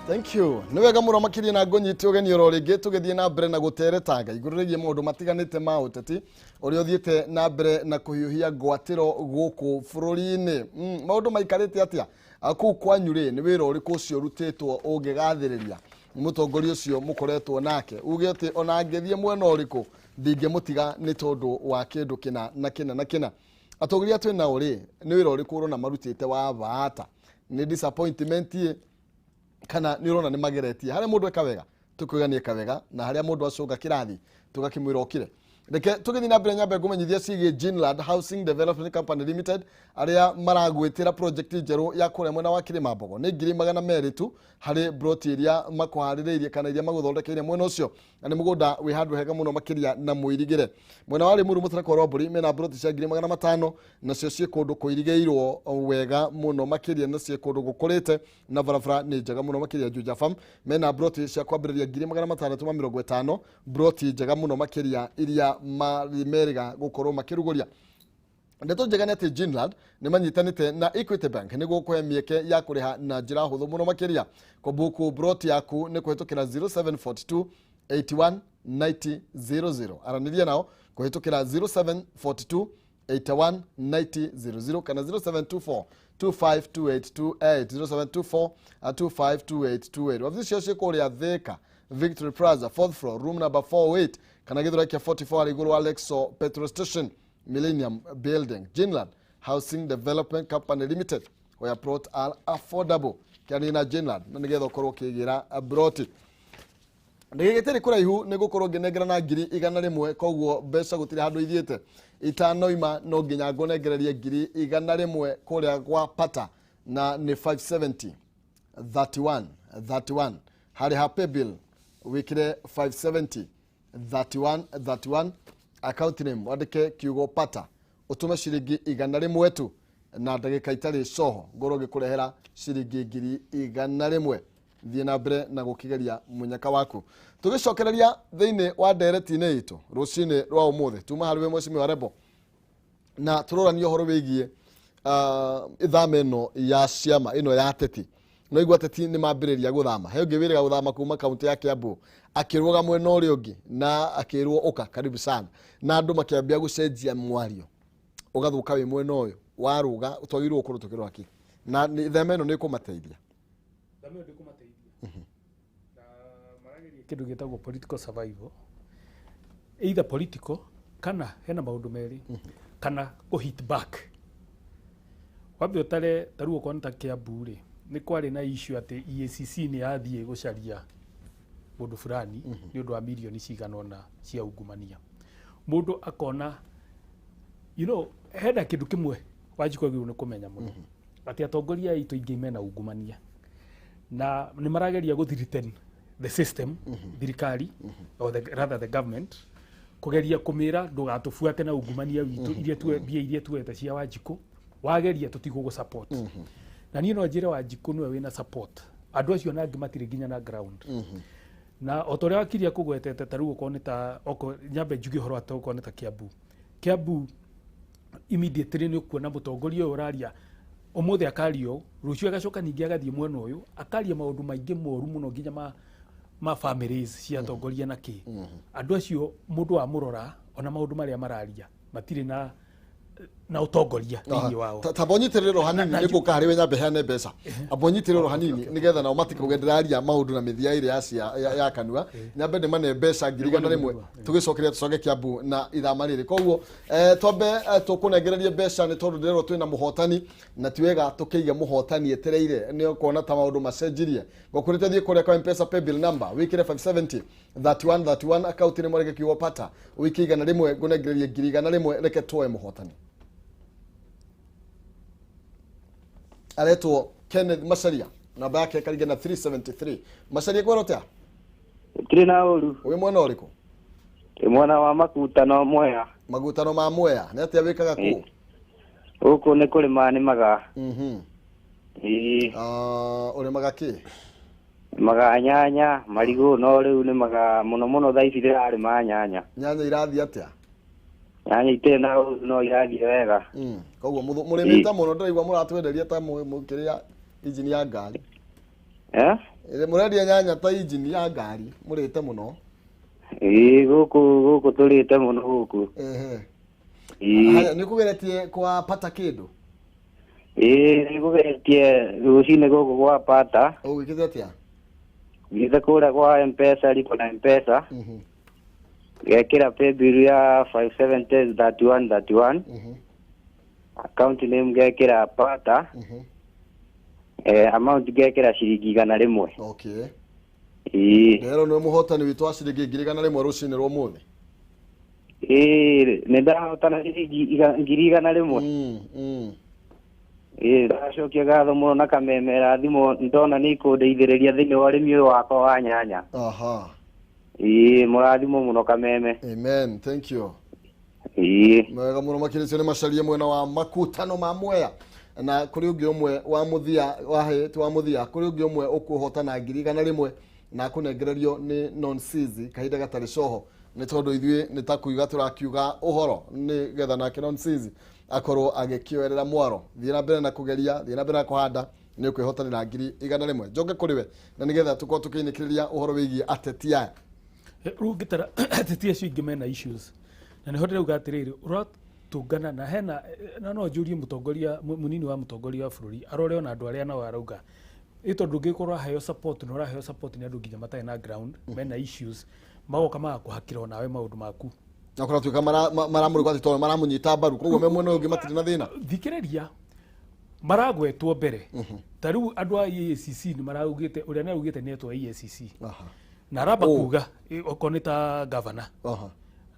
Thank you. Nĩ wega mũno makĩria na ngũnyite ũgeni oro rĩngĩ tũgĩthiĩ na mbere na gũteretanga igũrũ rĩgiĩ maũndũ matiganĩte ma ũteti ũrĩa ũthiĩte na mbere na kũhiũhia ngwatĩro gũkũ bũrũri-inĩ. Maũndũ maikarĩte atĩa? Kũu kwanyu rĩ, nĩ wĩra ũrĩkũ ũcio ũrutĩtwo ũngĩgathĩrĩria mũtongoria ũcio mũkoretwo nake? Uge atĩ ona angĩthiĩ mwena ũrĩkũ ndingĩmũtiga nĩ tondũ wa kĩndũ kĩna na kĩna na kĩna. Atongoria twĩ nao rĩ, nĩ wĩra ũrĩkũ ũrona marutĩte wa bata? Nĩ disappointment ĩ kana nĩ ũrona nĩ mageretie? Harĩa mũndũ eka wega tũkuga nĩ eka wega, na harĩa mũndũ acũnga kĩrathi tũgakĩmwĩra okire. Reke tũgĩthiĩ na mbere, nyambe ngũmenyithia ciĩgiĩ Ginland Housing Development Company Limited arĩa maragwĩtĩra project njerũ ya kũrĩa mwena wa Kĩrĩmambogo. Nĩ 200,000 tu harĩ broti iria makũharĩrĩirie kana iria magũthondekeire mwena ũcio, na nĩ mũgũnda wĩ handũ hega mũno makĩria na mũirigĩre. Mwena wa Limuru mũtarakwa wa Rwambũri mena broti cia 500,000, nacio ciĩ kũndũ kũirigĩirwo wega mũno makĩria, na ciĩ kũndũ gũkũrĩte na barabara nĩ njega mũno makĩria. Juja Farm mena broti cia kwambĩrĩria 650,000, broti njega mũno makĩria iria merĩga gũkorwo makĩrugũria. Ndeto njega nĩ atĩ Ginland nĩ manyitanĩte na Equity Bank nĩguo kũhe mĩeke ya kũrĩha na njĩra hũthũ mũno makĩria. Kũbuku broti yaku nĩ kũhĩtũkĩra 0742 81 90 00. Aranĩria nao kũhĩtũkĩra 0742 81 90 00 kana 0724 252828, 0724 252828. Wabici cio ciĩ kũrĩa Thika, Victory Plaza, fourth floor, room number 408, kana Gĩthũrai kĩa 44 igũrũ wa Lexo petrol station, Millennium Building. Ginland Housing Development Company Limited, where plot are affordable. Kĩanĩ na Ginland na nĩgetha ũkorwo ũkĩgĩra broti. Ndĩgĩgĩtĩrĩ kũraihu nĩ gũkorwo ngĩnengerana 100,000, koguo mbeca gũtirĩ handũ ithiĩte itanoima, no nginya ngũnengererie 100,000 kũrĩa gwa Pata, na nĩ 570 31 31. Harĩ ha paybill wĩkĩre 570 31 31, account name wandĩke kiugo Pata, ũtũme ciringi 100 tu, na ndagĩka itarĩ coho ngorwo ngĩkũrehera ciringi 100,000. Thiĩ na mbere na gũkĩgeria mũnyaka waku. Tũgĩcokereria thĩinĩ wa ndereti-inĩ itũ rũcinĩ rwa ũmũthĩ, tuma harĩ we Mheshimiwa Rebo, na tũrorania ũhoro wĩgiĩ ithama ĩno ya ciama ĩno ya ateti. No igua ateti nĩ mambĩrĩria gũthama. He ũngĩ wĩrĩga gũthama kuma kaunti ya Kiambu akĩrũga mwena ũrĩa ũngĩ na akĩrwo ũka karibu sana, na andũ makĩambia gũcenjia mwario ũgathũka wĩ mwena ũyũ warũga. Twagĩrĩirwo gũkorwo tũkĩrora kĩ na thema ĩno nĩ ĩkũmateithia? Thama ĩyo ndĩkũmateithia, na marageria kĩndũ gĩtagwo political survival, either political kana hena maũndũ merĩ, kana kũ hit back. Wambe ũtare ta rĩu okorwo nĩ ta Kiambu rĩ, nĩ kwarĩ na issue atĩ EACC nĩ yathiĩ gũcaria mũndũ fulani nĩ ũndũ wa mirioni cigana ũna cia ungumania. Mũndũ akona hena kĩndũ kĩmwe Wanjikũ agĩrĩirwo nĩ kũmenya mũno, atĩ atongoria aitũ aingĩ mena ungumania na nĩ marageria gũ threaten the system, thirikari, or rather the government, kũgeria kũmĩra ndũgatũbuate na ungumania witũ, iria tuwe mbia iria tuwete cia Wanjikũ, wageria tũtigũgũ support. Na niĩ no njĩre Wanjikũ nĩwe wĩna support, andũ acio nangĩ matirĩ nginya na ground. Na o ta ũrĩa wakiria kũgwetete, ta rĩu okorwo nĩ ta okorwo nyambe njuge ũhoro atĩ okorwo nĩ ta Kiambu, Kiambu immediately nĩ ũkuona mũtongoria ũyũ ũraria ũmũthĩ akaria ũũ, rũciũ agacoka ningĩ agathiĩ mwena ũyũ akaria maũndũ maingĩ moru mũno, nginya ma families cia atongoria na kĩ. Andũ acio mũndũ amũrora ona maũndũ marĩa mararia matirĩ na ũtongoria thĩinĩ wao. Tamba ũnyitĩrĩre hanini. Nĩ ngũka harĩ we, nyambe heane mbeca. Amba ũnyitĩrĩre hanini nĩgetha nao matikauge ndĩraria maũndũ na mĩthia ĩrĩa ya kanua. Nyambe ndĩmane mbeca 100,000, tũgĩcokeria tũcoke Kiambu na ithama rĩrĩ. Koguo twambe tũkũnengererie mbeca nĩ tondũ ndĩrerwo twĩna mũhotani, na ti wega tũkĩige mũhotani etereire nĩ ũkuona ta maũndũ macenjirie. Ngũkwĩrĩte thiĩ kũrĩa kwa Mpesa paybill number wĩkĩre 570 31 31, akaunti nĩ mwarĩke kiugo Pata, ũikie 100, ngũnengererie 100,000. Reke tuoe mũhotani. Aretwo Kenneth Macharia, namba yake ĩkaringa na 373. Macharia, kwĩrwo atĩa? Gũtirĩ na ũru. Wĩ mwena ũrĩkũ? Ndĩ mwena wa Makutano, Mwea. Magutano ma Mwea. Nĩ atĩa wĩkaga kũu? Gũkũ nĩ kũrĩma nĩmaga. Ĩĩ. Ah, ũrĩmaga kĩ? Nĩmaga nyanya, marigũ, no rĩu nĩmaga mũno mũno thaa ici ndĩrarĩma nyanya. Nyanya irathiĩ atĩa? Nyanya itirĩ na ũru, no irathiĩ wega. Koguo mũrĩmĩte mũno, ndĩraigua mũratwenderia ta mũkĩrĩa injini ya ngari. Eh? Mũrendia nyanya ta injini ya ngari, mũrĩte mũno. Ĩĩ, gũkũ tũrĩte mũno gũkũ. Ehe. Ĩĩ. Haya, nĩ kũgeretie kwa pata kĩndũ? Ĩĩ, nĩ kũgeretie rũcinĩ gũkũ gwa pata. Ũgwĩkĩte atĩa? Thiĩte kũrĩa kwa Mpesa, liko na Mpesa. Ngekĩra paybill ya 57103131. Account name ngekĩra pata. Amount ngekĩra ciringi 100. Okay. Ĩĩ. Rero nĩwe mũhotani witũ wa ciringi 100,000 rũcinĩ rwa ũmũthĩ. Ĩĩ, nĩ ndahotana ciringi 100,000. Ĩĩ, ndacokia ngatho mũno na kamemera thimũ ndona nĩ ikũndeithĩrĩria thĩinĩ wa ũrĩmi ũyũ wakwa wa nyanya. Aha. Ĩĩ, mũrathimwo mũno kameme. Amen, thank you. Ĩĩ. Mawega mũno makĩria ũcio nĩ macarie mwena wa makutano ma Mwea. Na kũrĩ ũngĩ ũmwe wa mũthia wa he ti wa mũthia, kũrĩ ũngĩ ũmwe ũkũhotana 100,000 na kũnengererio nĩ Nonsizi kahinda gatarĩ coho, nĩ tondũ ithuĩ nĩ ta kuiga tũrakiuga ũhoro nĩ getha nake Nonsizi akorwo agĩkĩoerera mwaro. Thiĩ na mbere na kũgeria, thiĩ na mbere na kũhanda, nĩ ũkwĩhotanĩra 100,000. Njoke kũrĩ we na nĩgetha tũkorwo tũkĩinĩkĩrĩria ũhoro wĩgiĩ ateti aya. Rĩu ngĩtara ateti acio ingĩ mena issues, na nĩho ndĩrauga atĩrĩrĩ, ũratũngana na hena na no njũrie mũtongoria mũnini wa mũtongoria wa bũrũri arore ona andũ arĩa nao arauga ĩ, tondũ ũngĩkorwo ũraheo support na ũraheo support nĩ andũ nginya matarĩ na ground, mena issues, magoka magakũhakĩra onawe maũndũ maku. Na kũratuĩka maramũrĩkwo atĩ tondũ maramũnyita mbaru, koguo me mwena ũyũ ũngĩ matirĩ na thĩna. Thikĩrĩria, maragwetwo mbere ta rĩu andũ a EACC nĩ maraugĩte ũrĩa nĩ araugĩte nĩ etwo EACC. Na aramba kuga okorwo nĩ ta governor.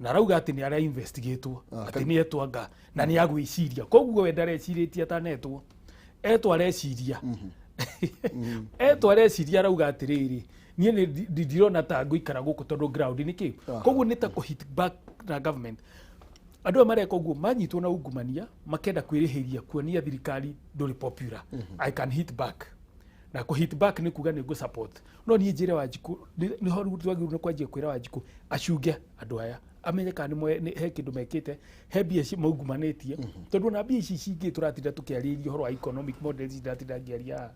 Na arauga atĩ nĩ ara investigatwo, atĩ nĩ etwo anga na nĩ agwĩciria, koguo we ndarecirĩtie atanetwo, etwo areciria, etwo areciria, arauga atĩrĩrĩ, niĩ nĩ ndirona ta ngũikara gũkũ tondũ ground nĩ kĩ. Koguo nĩ ta kũ hit back na government. Andũ aya mareka ũguo manyitwo na ungumania, makenda kwĩrĩhĩria kuonia thirikari ndũrĩ popular. I can hit back, na kũ hit back nĩ kuga nĩ ngũ support. No niĩ njĩre Wanjikũ nĩho rĩu twagĩrĩirwo nĩ kwanjia kwĩra Wanjikũ acunge andũ aya, amenye kana nĩ he kĩndũ mekĩte, he mbia maungumanĩtie, tondũ ona mbia ici cingĩ tũratinda tũkĩarĩrĩria ũhoro wa economic models, ndiratinda ngĩaria haha,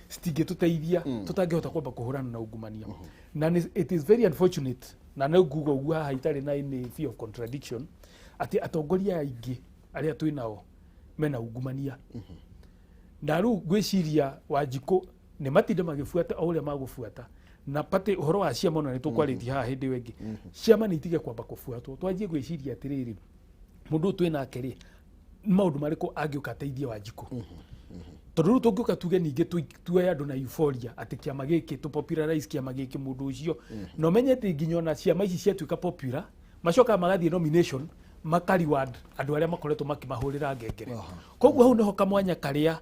citingĩtũteithia tũtangĩhota kwamba kũhũrana na ungumania. Na it is very unfortunate, na nĩ nguga ũguo haha itarĩ na any fear of contradiction, atĩ atongoria aya aingĩ arĩa twĩ nao mena ungumania. Na rĩu ngwĩciria Wanjikũ nĩ matinda magĩbuata o ũrĩa magũbuata na pate ũhoro wa ciama, ona nĩ tũkwarĩtie haha hĩndĩ ĩyo ĩngĩ. Ciama nĩ itige kwamba kũbuatwo, twanjie gwĩciria atĩrĩrĩ, mũndũ ũyũ twĩ nake rĩ, nĩ maũndũ marĩkũ angĩũka ateithie Wanjikũ? Tondũ rĩu tũngĩũka tuge ningĩ tuoe andũ na euphoria atĩ kĩama gĩkĩ tũ popularize kĩama gĩkĩ, mũndũ ũcio na ũmenye atĩ nginya ona ciama ici ciatuĩka popular, macokaga magathiĩ nomination, maka reward andũ arĩa makoretwo makĩmahũrĩra ngengere. Koguo hau nĩho kamwanya karĩa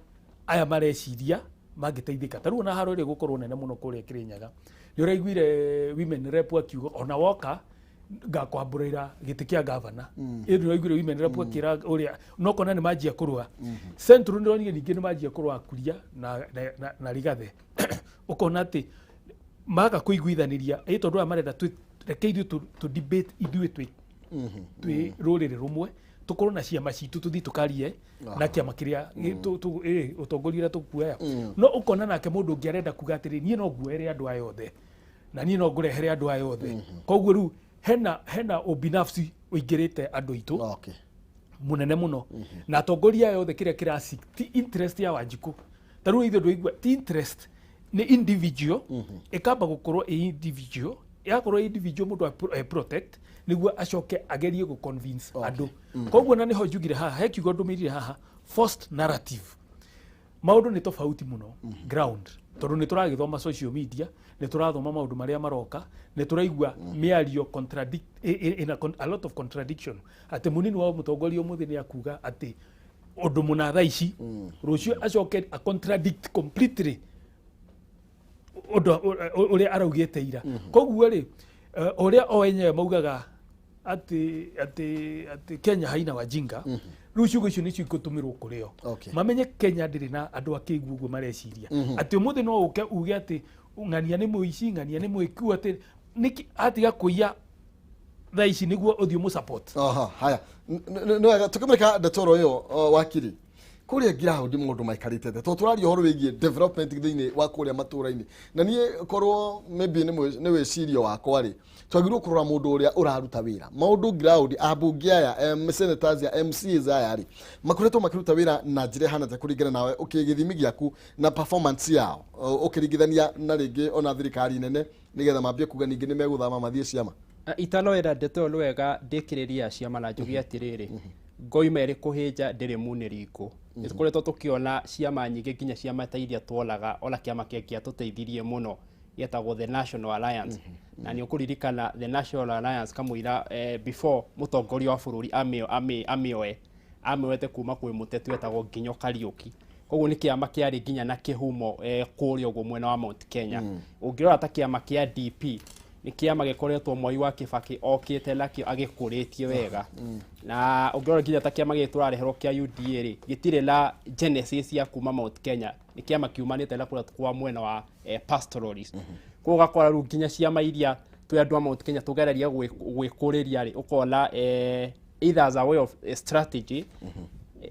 aya mareciria mangĩteithĩka. Ta rĩu ona haro ĩrĩa ĩgũkorwo nene mũno kũrĩa Kĩrĩnyaga, nĩ ũraiguire women rep akiuga ona woka ngakwambũrĩra gĩtĩ kĩa gavana. Ĩ nĩ ũraiguire women rep akĩra ũrĩa no kona nĩ manjia kũrũa Central, nĩ ũronire ningĩ nĩ manjia kũrũa Kuria na Rigathe, ũkona atĩ maga kũiguithanĩria ĩ, tondũ aya marenda reke ithuĩ tũ debate ithuĩ twĩ rũrĩrĩ rũmwe, tũkorwo na ciama citũ, tũthiĩ tũkarie na kĩama kĩrĩa ũtongoria ũrĩa tũkuoya. No ũkona nake mũndũ ũngĩ arenda kuga atĩrĩ, niĩ no nguoere andũ aya othe na niĩ no ngũrehere andũ aya othe. Koguo rĩu hena ubinafsi ũingĩrĩte andũ aitũ mũnene mũno, na atongoria aya othe kĩrĩa kĩraci ti interest ya Wanjikũ. Ta rĩu ithuĩ ndũigua ti interest, nĩ individual, ĩkamba gũkorwo ĩ individual, yakorwo ĩ individual mũndũ a protect nĩguo acoke agerie gũ convince andũ. Koguo na nĩho njugire haha, he kiugo ndũmĩrire haha, forced narrative. Maũndũ nĩ tofauti mũno ground, tondũ nĩ tũragĩthoma social media, nĩ tũrathoma maũndũ marĩa maroka, nĩ tũraigua mĩario contradict in a lot of contradiction, atĩ mũnini wa mũtongoria ũmũthĩ nĩ akuga atĩ ũndũ mũna thaa ici, rũciũ acoke a contradict completely ũndũ ũrĩa araugĩte ira. Koguo rĩ, ũrĩa o enyewe maugaga atĩ Kenya haina wajinga, rĩu ciugo icio nĩcio ikũtũmĩrwo kũrĩ o. Mamenye Kenya ndĩrĩ na andũ akĩgu ũguo mareciria atĩ ũmũthĩ no ũke uge atĩ ng'ania nĩ mũici, ng'ania nĩ mwĩku, atĩ nĩkĩ atiga kũiya thaa ici nĩguo ũthiĩ ũmũ support. Aha, haya. Nĩ wega tũkĩmũrĩka ndetoro ĩyo, wakiri. Kũrĩa ground maũndũ maikarĩte atĩa? Tondũ tũraria ũhoro wĩgiĩ development thĩinĩ wa kũrĩa matũra-inĩ, na niĩ korwo maybe nĩ wĩcirio wakwa rĩ, twagĩrĩirwo kũrora mũndũ ũrĩa ũraruta wĩra maũndũ ground. Ambunge aya, senators ya MCAs aya rĩ, makoretwo makĩruta wĩra na njĩra ĩhana atĩa kũringana nawe, gĩthimi gĩaku na performance yao, ũkĩringithania na rĩngĩ ona thirikari nene, nĩgetha mambie kuga ningĩ nĩ megũthama mathiĩ ciama? Itanoera ndeto ĩyo nĩ wega ndĩkĩrĩria ciama na njuge atĩrĩrĩ, ngoima ĩrĩ kũhĩnja ndĩrĩ munĩri ngũ. Nĩ tũkoretwo tũkĩona ciama nyingĩ, nginya ciama ta iria tuonaga, ona kĩama kĩngĩ gĩatũteithirie mũno gĩetagwo the National Alliance. Na nĩ ũkũririkana the National Alliance kamũira before mũtongoria wa bũrũri amĩoe, amĩoete kuma kwĩ mũteti wetagwo Nginyo Kariũki. Koguo nĩ kĩama kĩarĩ nginya na kĩhumo kũrĩa ũguo mwena wa Mount Kenya. Ũngĩrora ta kĩama kĩa DP, nĩ kĩama gĩkoretwo Mwai wa Kĩbakĩ okĩte nakĩo agĩkũrĩtie wega. Na ũngĩrora nginya ta kĩama gĩkĩ tũrareherwo kĩa UDA rĩ, gĩtirĩ na genesis ya kuma Mount Kenya, nĩ kĩama kiumanĩte na kũrĩa kwa mwena wa pastoralist. Koguo ũgakora rĩu nginya ciama iria twĩ andũ a Mount Kenya tũgeraria gwĩkũrĩria rĩ, ũkona either as a way of strategy,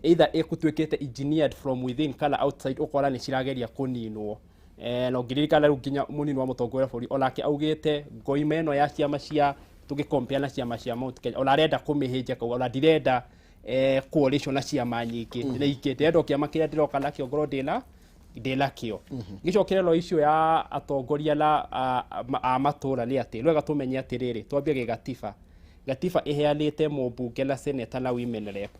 either ĩgũtuĩkĩte engineered from within kana outside, ũkora nĩ cirageria kũninwo. Na ũngĩririkana rĩu nginya mũnini wa mũtongoria wa bũrũri onake augĩte ngoima ĩno ya ciama cia tũgĩcompare na ciama cia Mount Kenya, ona arenda kũmĩhĩnja, kauga ona ndirenda coalition na ciama nyingĩ na ingĩ, ndĩrenda o kĩama kĩrĩa ndĩroka nakĩo ngorwo ndĩna kĩo. Gĩcokere icio ya atongoria na a matũra nĩ atĩ nĩ wega tũmenye atĩrĩrĩ, twambie gĩgatiba. Gatiba ĩheanĩte mũmbunge na senator na women rep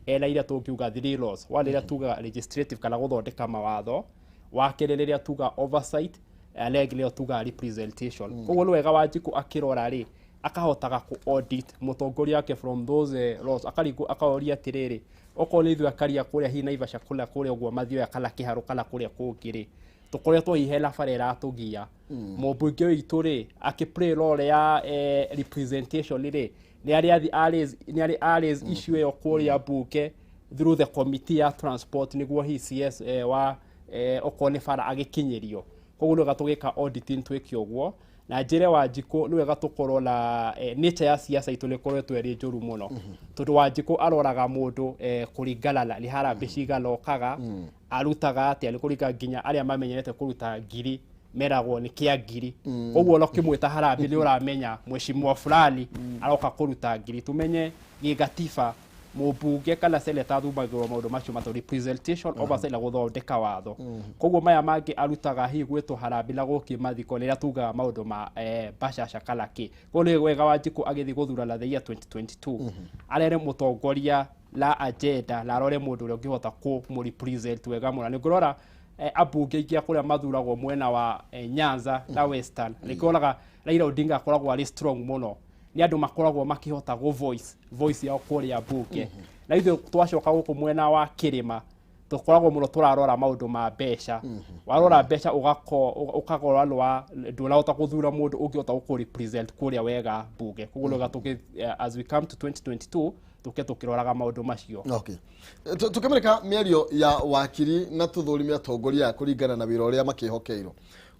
ena iria tũngiuga three laws. One ĩrĩa tugaga legislative kana gũthondeka mawatho, wa kerĩ rĩrĩa tuga oversight, na ĩngĩ nĩyo tugaga representation. Koguo nĩ wega Wanjikũ akĩrora rĩ, akahotaga ku audit mũtongoria wake from those laws, akaringwo akaoria atĩrĩrĩ, okorwo nĩ ithuĩ akaria kũrĩa hihi Naivasha, kũrĩa kũrĩa ũguo Mathioya kana Kĩharũ kana kũrĩa kũngĩ rĩ, tũkoretwo hihi hena bara ĩratũgia, mũmbunge witũ rĩ akĩ play role ya representation rĩ, nĩ arĩ athi nĩ arĩ a-raise issue ĩyo kũrĩa mbunge through the committee ya transport, nĩguo hihi CS wa okorwo nĩ bara agĩkinyĩrio. Koguo nĩ wega tũgĩka auditing twĩke ũguo. Na njĩre Wanjikũ nĩ wega tũkorwo na nature ya siasa itũ nĩ ĩkoretwo ĩrĩ njũru mũno, tondũ Wanjikũ aroraga mũndũ kũringana na nĩ harambĩ cigana okaga, arutaga atĩa, nĩ kũringana nginya arĩa mamenyerete kũruta ngiri meragwo nĩ kĩa ngiri. Koguo ona ũkĩmwĩta harambĩ nĩ ũramenya mheshimiwa fulani aroka kũruta ngiri. Tumenye gĩgatiba mũmbunge kana seneta athumagĩrwo maũndũ macio matũ, representation, oversight na gũthondeka watho. Koguo maya mangĩ arutaga hihi gwĩtwo harambĩ na gũkĩ mathiko rĩrĩa tugaga maũndũ ma bashasha kana kĩ. Koguo nĩ wega Wanjikũ agĩthiĩ gũthurana the year 2022 arere mũtongoria la agenda na arore mũndũ ũrĩa ũngĩhota kũmũ-represent wega mũno. Nĩ ngũrora ambunge aingĩ a kũrĩa mathuragwo mwena wa Nyanza na Western, nĩkĩo wonaga Raila Odinga akoragwo arĩ strong mũno, nĩ andũ makoragwo makĩhota gũ voice yao kũrĩa mbunge. Na ithuĩ twacoka gũkũ mwena wa kĩrĩma tũkoragwo mũno tũrarora maũndũ ma mbeca. Warora mbeca ũkagora nĩ wa ndũrahota gũthura mũndũ ũngĩhota gũkũ represent kũrĩa wega mbunge. Koguo nĩ wega as we come to 2022 tũke tũkĩroraga maũndũ macio. Okay. Tukĩmũrĩka mĩario ya wakiri na tũthũrime atongoria aya kũringana na wĩra ũrĩa makĩhokeirwo,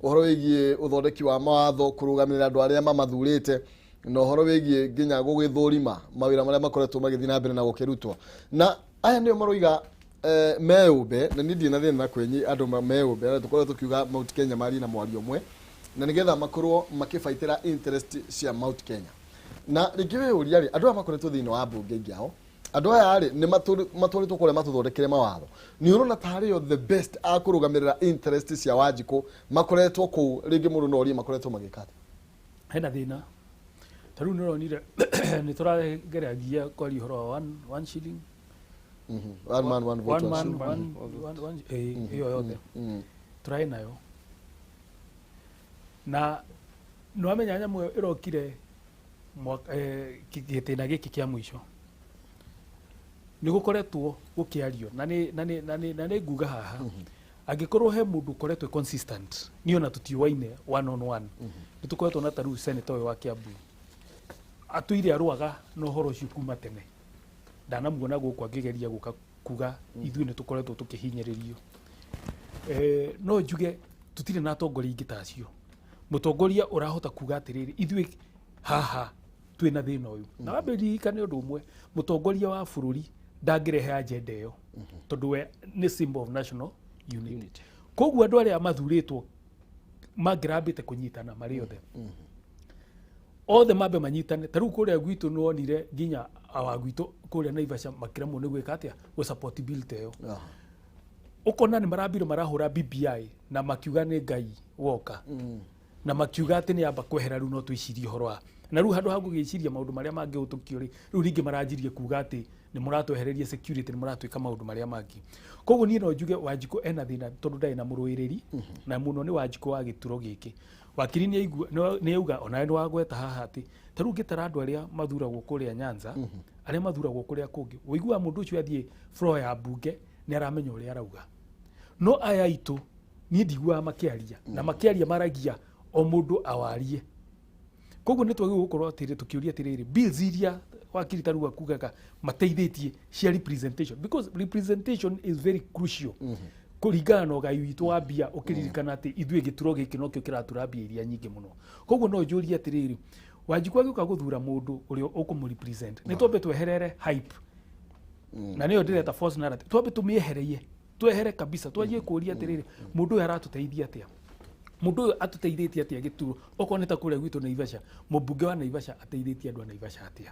ũhoro wĩgiĩ ũthondeki wa mawatho, kũrũgamĩrĩra andũ arĩa mamathurĩte, na ũhoro wĩgiĩ nginya gũgĩthũrima mawĩra marĩa makoretwo magĩthiĩ na mbere na gũkĩrutwo na aya nĩo maroiga meyũmbe. Na niĩ ndirĩ na thĩna na kwenyi andũ meyũmbe, na tũkoretwo tũkiuga Mount Kenya marie na mwario ũmwe na nĩgetha makorwo makĩbaitĩra interest cia Mount Kenya. Na rĩngĩ wĩyũria rĩ, andũ aya makoretwo thĩinĩ wa mbunge ingĩ ao, andũ aya rĩ nĩ matwarĩtwo kũrĩa matũthondekere mawatho, nĩ ũrona tarĩ o the best a kũrũgamĩrĩra interest cia Wanjikũ makoretwo kũu? Rĩngĩ mũndũ no orie makoretwo magĩka atĩa? Hena thĩna ta rĩu nĩ ũronire nĩ tũrageragia kwaria ũhoro wa one shilling. One man, one vote, one man one one, one, one, ĩyo yothe tũrarĩ nayo na nĩ wamenya nyamũ ĩyo ĩrokire gĩtĩna gĩkĩ kĩa mũico nĩ gũkoretwo gũkĩario na nĩ nguga haha angĩkorwo he mũndũ ũkoretwo consistent, niĩ ona tũtiũaine one on one, nĩ tũkoretwo na tarĩu senator ũyũ wa Kiambu atũire arũaga na ũhoro ũcio kuma tene, ndanamuona gũkũ akĩgeria gũka kuga ithuĩ nĩ tũkoretwo tũkĩhinyĩrĩrio. No njuge tũtirĩ na atongoria ingĩ ta acio, mũtongoria ũrahota kuga atĩrĩrĩ, ithuĩ haha twĩna thĩna ũyũ. Na wambe ririkane ũndũ ũmwe, mũtongoria wa bũrũri ndangĩrehe agenda ĩyo. Tondũ we nĩ symbol of national unity. Koguo andũ arĩa mathurĩtwo mangĩrambĩte kũnyitana marĩ othe, othe mambe manyitane. Ta rĩu kũrĩa gwitũ nĩwonire nginya awa gwitũ kũrĩa Naivasha makĩremwo nĩ gwĩka atĩa, gũ support bill ta ĩyo. Ũkona nĩ marambire marahũra BBI na makiuga nĩ Ngai woka, na makiuga atĩ nĩ amba kwehera. Rĩu no twĩcirie ũhoro wa na rĩu, handũ ha gũgĩciria maũndũ marĩa mangĩhũtũkio rĩ, rĩu rĩngĩ maranjirie kuga atĩ nĩ mũratwehereria security, nĩ mũratwĩka maũndũ marĩa mangĩ. Koguo niĩ no njuge Wanjikũ ena thĩna tondũ ndarĩ na mũrũĩrĩri, na mũno nĩ Wanjikũ wa gĩturo gĩkĩ. Wakiri nĩ auga onawe nĩ wagweta haha atĩ ta rĩu ngĩtara andũ arĩa mathuragwo kũrĩa Nyanza, arĩa mathuragwo kũrĩa kũngĩ, ũiguaga mũndũ ũcio athiĩ floor ya mbunge nĩ aramenya ũrĩa arauga. No aya aitũ niĩ ndiguaga makĩaria, na makĩaria maragia o mũndũ awarie. Koguo nĩ twagĩrĩirwo gũkorwo atĩrĩ tũkĩũria atĩrĩrĩ, bills iria wakiri ta rĩu akugaga mateithĩtie cia representation, because representation is very crucial kũringana na ũgai witũ wa mbia, ũkĩririkana atĩ ithuĩ gĩturo gĩkĩ nokĩo kĩratura mbia iria nyingĩ mũno. Koguo no njũrie atĩrĩrĩ, Wanjikũ agĩũka gũthura mũndũ ũrĩa ũkũmũ represent, nĩ twambe tweherere hype, na nĩyo ndĩreta false narrative. Twambe tũmĩehereie, twehere kabisa, twanjie kũria atĩrĩrĩ, mũndũ ũyũ aratũteithia atĩa? Mũndũ ũyũ atũteithĩtie atĩa gĩturo? Okorwo nĩ ta kũrĩa gwitũ Naivasha, mũmbunge wa Naivasha ateithĩtie andũ a Naivasha atĩa?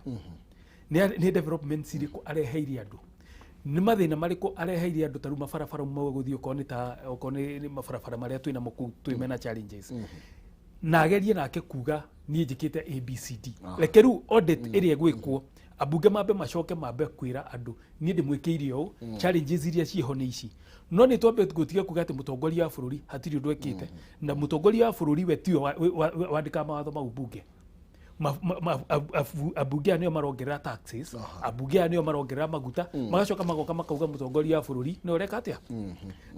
Nĩ developments irĩkũ areheire andũ? Nĩ mathĩna marĩkũ areheire andũ? Ta rĩu mabarabara mau gũthiĩ, okorwo nĩ ta okorwo nĩ mabarabara marĩa twĩnamo kũu twĩ mena challenges, na agerie nake kuga niĩ njĩkĩte ABCD. Reke rĩu audit ĩrĩa ĩgwĩkwo, ambunge mambe macoke mambe kwĩra andũ, niĩ ndĩmwĩkĩire ũũ, challenges iria ciĩho nĩ ici. No nĩ twambe gũtiga kuga atĩ mũtongoria wa bũrũri hatirĩ ũndũ ekĩte, na mũtongoria wa bũrũri we tiwe wandĩkaga mawatho mau mbunge. Ambunge aya nĩo marongerera taxes, ambunge aya nĩo marongerera maguta, magacoka magoka makauga mũtongoria wa bũrũri nĩ ũreka atĩa.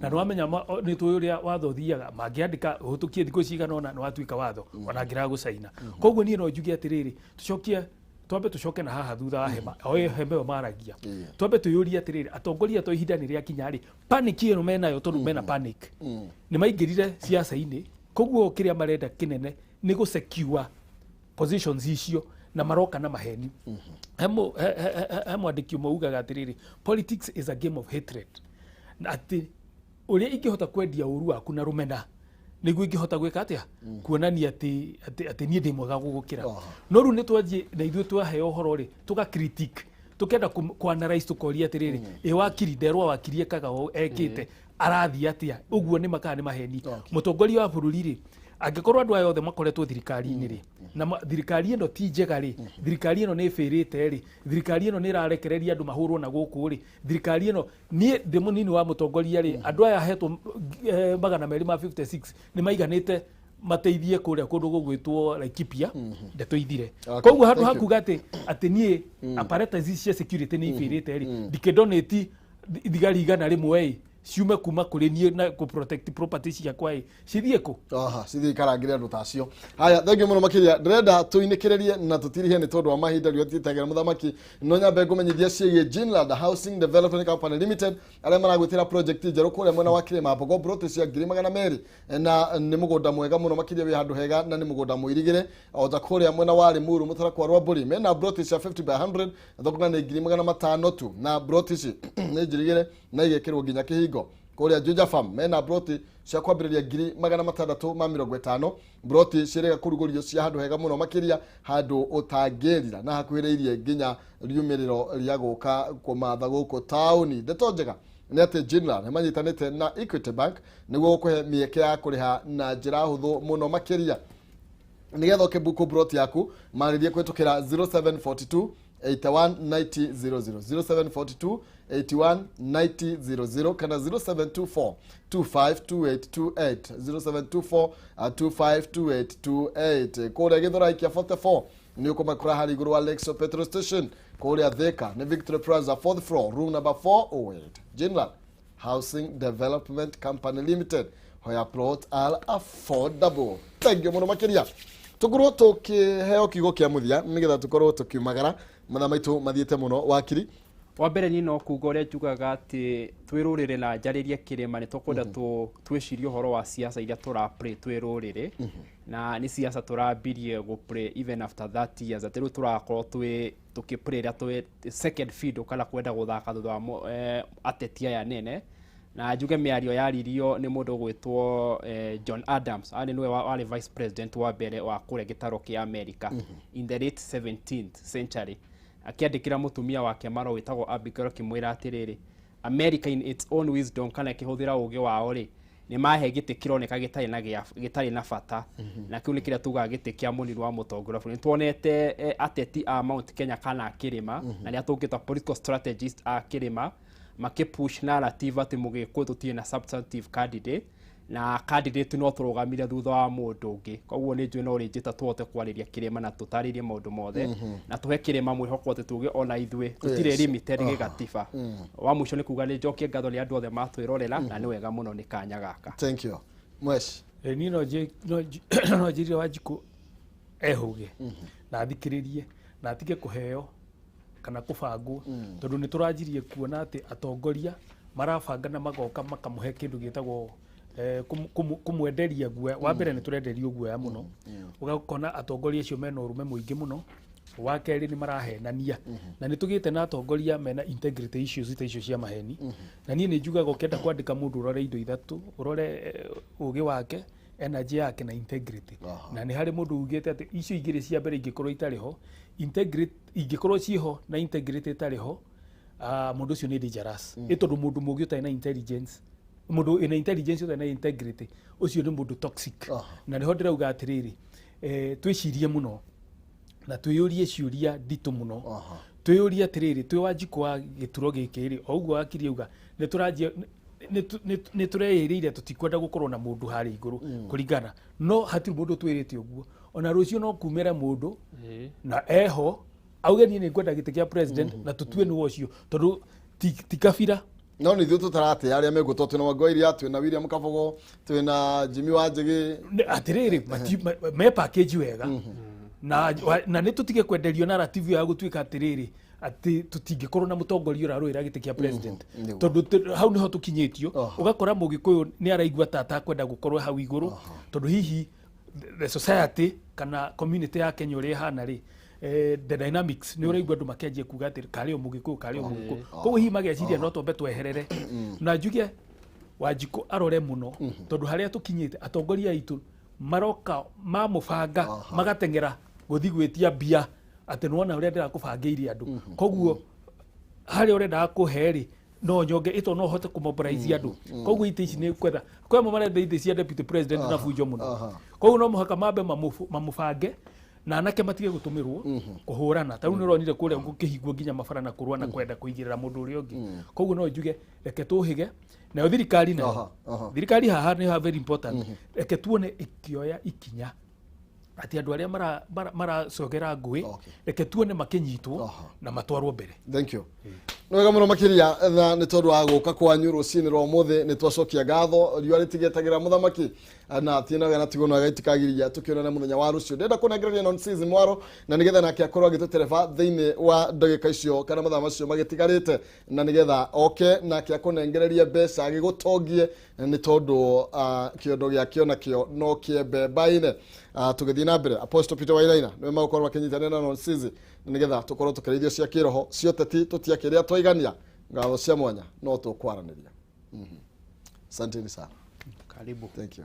Na nĩ wamenya nĩ tũĩ ũrĩa watho ũthiaga, mangĩandĩka ũhĩtũkie thikũ cigana ũna nĩ watuĩka watho, ona angĩraga gũcaina. Koguo niĩ no njuge atĩrĩrĩ, tũcokie, twambe tũcoke na haha thutha wa hema o ĩyo, hema ĩyo maragia. Twambe twĩyũrie atĩrĩrĩ, atongoria to ihinda nĩ rĩakinya rĩ, panic ĩno menayo, tondũ mena panic nĩ maingĩrire ciaca-inĩ. Koguo kĩrĩa marenda kĩnene nĩ gũ secure positions icio, na maroka na maheni. He mwandĩki ũmwe ugaga atĩrĩrĩ, "Politics is a game of hatred," na atĩ ũrĩa ingĩhota kwendia ũru waku na rũmena nĩguo ingĩhota gwĩka atĩa, kuonania atĩ niĩ ndĩ mwega gũgũkĩra. No rĩu nĩ twanjie na ithuĩ twaheo ũhoro rĩ, tũga critique, tukenda kũ analyze, tũkoria atĩrĩrĩ, ĩ wakiri nderwa, wakiri ekaga ũũ, ekĩte arathiĩ atĩa? Ũguo nĩ makaa nĩ maheni. Mũtongoria wa bũrũri rĩ, angĩkorwo andũ aya othe makoretwo thirikari-inĩ rĩ, na thirikari ĩno ti njega rĩ, thirikari ĩno nĩ ĩbĩrĩte rĩ, thirikari ĩno nĩ ĩrarekereria andũ mahũrwo na gũkũ rĩ, thirikari ĩno, niĩ ndĩ mũnini wa mũtongoria rĩ, andũ aya hetwo 256 nĩ maiganĩte mateithie kũrĩa kũndũ gũgwĩtwo Laikipia, ndeto ithire. Koguo handũ Thank you. hakuga atĩ niĩ apparatus ici cia security nĩ ibĩrĩte rĩ, ndikĩndonate thigari 100 ĩ ciume kuma kũrĩ niĩ na kũ protect property ciakwa ĩ cithiĩ kũ? Aha, cithiĩ ikarangĩre andũ ta acio. Haya, thank you mũno makĩria. Ndĩrenda tũinĩkĩrĩrie na tũtirihie nĩ tondũ wa mahinda rĩo tĩtagĩra mũthamaki, no nyambe ngũmenyithia ciĩgiĩ Ginland Housing Development Company Limited, arĩa maragwĩtĩra project njerũ kũrĩa mwena wa Kĩrĩma Mbogo, broti cia 200,000, na nĩ mũgũnda mwega mũno makĩria, wĩ handũ hega na nĩ mũgũnda mũirigĩre. O ta kũrĩa mwena wa Limuru, Mũtarakwa, Rwambũri, mena broti cia 50 by 100, thogora nĩ 500,000 tu, na broti ici nĩ njirigĩre na igekĩrwo nginya kĩhingo. Kũrĩa Juja Farm mena broti cia kwambĩrĩria 650,000, broti ciĩrĩga kũrugũrio cia handũ hega mũno makĩria, handũ ũtangĩrira na hakuhĩrĩirie nginya riumĩrĩro rĩa gũka kũmatha gũkũ taũni. Ndeto njega nĩ atĩ Ginland nĩ manyitanĩte na Equity Bank nĩguo gũkũhe mĩeke ya kũrĩha na njĩra hũthũ mũno makĩria. Nĩgetha ũkĩbuku broti yaku, marĩrie kũhĩtũkĩra 0742 81 90 00, 0742 81 90 00, kana 0724 252828, 0724 252828. Kũrĩa Gĩthũrai kĩa 44 nĩ ũkũmakora harĩ igũrũ wa Lexo petrol station. Kũrĩa Thika nĩ Victory Plaza, fourth floor, room number 408. Ginland Housing Development Company Limited, where plot are affordable. Thank you mũno makĩria. Tũkorwo tũkĩheo kiugo kĩa mũthia nĩgetha tũkorwo tũkiumagara, mathaa maitũ mathiĩte mũno. Wakiri. Wa mbere niĩ no kuga ũrĩa njugaga atĩ twĩ rũrĩrĩ na njarĩrie kĩrĩma nĩ tũkwenda twĩcirie ũhoro wa siasa iria tũra play twĩ rũrĩrĩ, na nĩ siasa tũrambirie gũ play even after 30 years, atĩ rĩu tũrakorwo twĩ tũkĩ play ĩrĩa twĩ second fiddle kana kwenda gũthaka thutha wa ateti aya nene. Na njuge mĩario yaririo nĩ mũndũ ũgwĩtwo John Adams, arĩ nĩwe warĩ vice president wa mbere wa kũrĩa gĩtaro kĩa America in the late 17th century, akĩandĩkĩra mũtumia wake marũa wĩtagwo Abigail akĩmwĩra atĩrĩrĩ, America in its own wisdom kana ĩkĩhũthĩra ũgĩ wao rĩ, nĩ mahe gĩtĩ kĩroneka gĩtarĩ na bata, na kĩu nĩ kĩrĩa tugaga gĩtĩ kĩa mũnini wa mũtongoria wa bũrũri. Nĩ tuonete ateti a Mount Kenya kana a kĩrĩma, na arĩa tũngĩta political strategist a kĩrĩma makĩ push narrative atĩ Mũgĩkũyũ tũtirĩ na substantive candidate, na candidate no tũrũgamire thutha wa mũndũ ũngĩ. Koguo nĩ njũĩ no rĩnjĩta tũhote kwarĩria kĩrĩma na tũtarĩrie maũndũ mothe, na tũhe kĩrĩma mwĩhoko atĩ tuge ona ithuĩ tũtirĩ limited gĩgatiba. Wa mũico nĩ kuga nĩ njokie ngatho nĩ andũ othe matwĩrorera, na nĩ wega mũno nĩ kanya gaka. Thank you. Mwesh. Niĩ no njĩrire Wanjikũ ehũge na athikĩrĩrie na atige kũheo kana kũbangwo, tondũ nĩ tũranjirie kuona atĩ atongoria marabanga na magoka makamũhe kĩndũ gĩtagwo kũmwenderia guoya. Wa mbere nĩ tũrenderio guoya mũno, ũgakona atongoria acio mena ũrũme mũingĩ mũno. Wa kerĩ nĩ marahenania, na nĩ tũgĩte na atongoria mena integrity issues ta icio cia maheni. Na niĩ nĩ njugaga ũkĩenda kwandĩka mũndũ ũrore indo ithatũ, ũrore ũgĩ wake, energy yake na integrity. Na nĩ harĩ mũndũ ugĩte atĩ icio igĩrĩ cia mbere ingĩkorwo itarĩ ho, integrity ingĩkorwo ciĩho na integrity ĩtarĩ ho, mũndũ ũcio nĩ dangerous. Ĩ tondũ mũndũ mũgĩ ũtarĩ na intelligence, mũndũ ĩna intelligence ũtarĩ na integrity, ũcio nĩ mũndũ toxic. Na nĩho ndĩrauga atĩrĩrĩ, twĩcirie mũno na twĩyũrie ciũria nditũ mũno. Twĩyũrie atĩrĩrĩ, twĩ Wanjikũ wa gĩturo gĩkĩ rĩ, o ũguo wakiri auga nĩ tũranjia nĩ tũreĩrĩire tũtikwenda gũkorwo na mũndũ harĩa igũrũ kũringana, no hatirĩ mũndũ twĩrĩte ũguo. Ona rũciũ no kumĩre mũndũ na eho auge niĩ nĩ ngwenda gĩtĩ kĩa president, na tũtue nĩwe ũcio, tondũ ti kabira. No nĩ ithuĩ tũtaratĩa arĩa megũtwo. Twĩna Wangũi, twĩna William Kabogo, twĩna Jimmy Wanjigi. Atĩrĩrĩ, me package wega, na nĩ tũtige kwenderio narrative ya gũtuĩka atĩrĩrĩ atĩ tũtingĩkorwo na mũtongoria ũrarũĩra gĩtĩ kĩa president, tondũ hau nĩho tũkinyĩtio. Ũgakora Mũgĩkũyũ nĩ araigua ta atakwenda gũkorwo hau igũrũ, tondũ hihi the society kana community ya Kenya ũrĩa ĩhana rĩ, the dynamics nĩ ũraigua andũ makĩanjia kuga atĩ karĩ o Mũgĩkũyũ, karĩ o Mũgĩkũyũ. Koguo hihi mageciria no twambe tweherere. Na njuge Wanjikũ arore mũno, tondũ harĩa tũkinyĩte atongoria aitũ maroka mamũbanga magateng'era gũthiĩ gwĩtia mbia atĩ nĩwona ũrĩa ndĩrakũbangĩire andũ. Koguo harĩa ũrendaga kũhe rĩ, no nyonge ĩto no hote kũmobilize andũ. Koguo itĩ ici nĩ kwetha kwĩ amwe marenda itĩ cia deputy president na bunjo mũno. Koguo no mũhaka mambe mamũbange na anake matige gũtũmĩrwo kũhũrana. Ta rĩu nĩ ũronire kũrĩa gũkĩhingwo nginya mabara na kũrũa na kwenda kũigĩrĩra mũndũ ũrĩa ũngĩ. Koguo no njuge reke tũhĩge nayo thirikari nayo. Thirikari haha nĩ very important. Reke tuone ĩkĩoya ikinya atĩ andũ arĩa maracogera ngũĩ, reke tuone makĩnyitwo na matwarwo mbere. Thank you. Nĩ wega mũno makĩria, na nĩ tondũ wa gũka kwanyu rũcinĩ rwa ũmũthĩ nĩ twacokia ngatho. Riũa rĩtigetagĩra mũthamaki na tiĩ na tigwo na gaitikagiria tũkĩonana mũthenya wa rũciũ. Ndĩrenda kũnengereria non season mwaro na nĩgetha nake akorwo agĩtũtereba thĩinĩ wa ndagĩka icio kana mathaa macio magĩtigarĩte, na nĩgetha oke nake akũnengererie mbeca agĩgũtongie, nĩ tondũ kĩondo gĩakĩo nakĩo no kĩembe mbaine. Tũgĩthiĩ na mbere, Apostle Peter Wainaina nĩwe magũkorwo makĩnyitanĩra na non season na nĩgetha tũkorwo tũkĩrĩithio cia kĩroho cioteti tũtiakĩrĩa twaigania ngatho cia mwanya no tũkwaranĩria. Asanteni sana. Karibu. Thank you.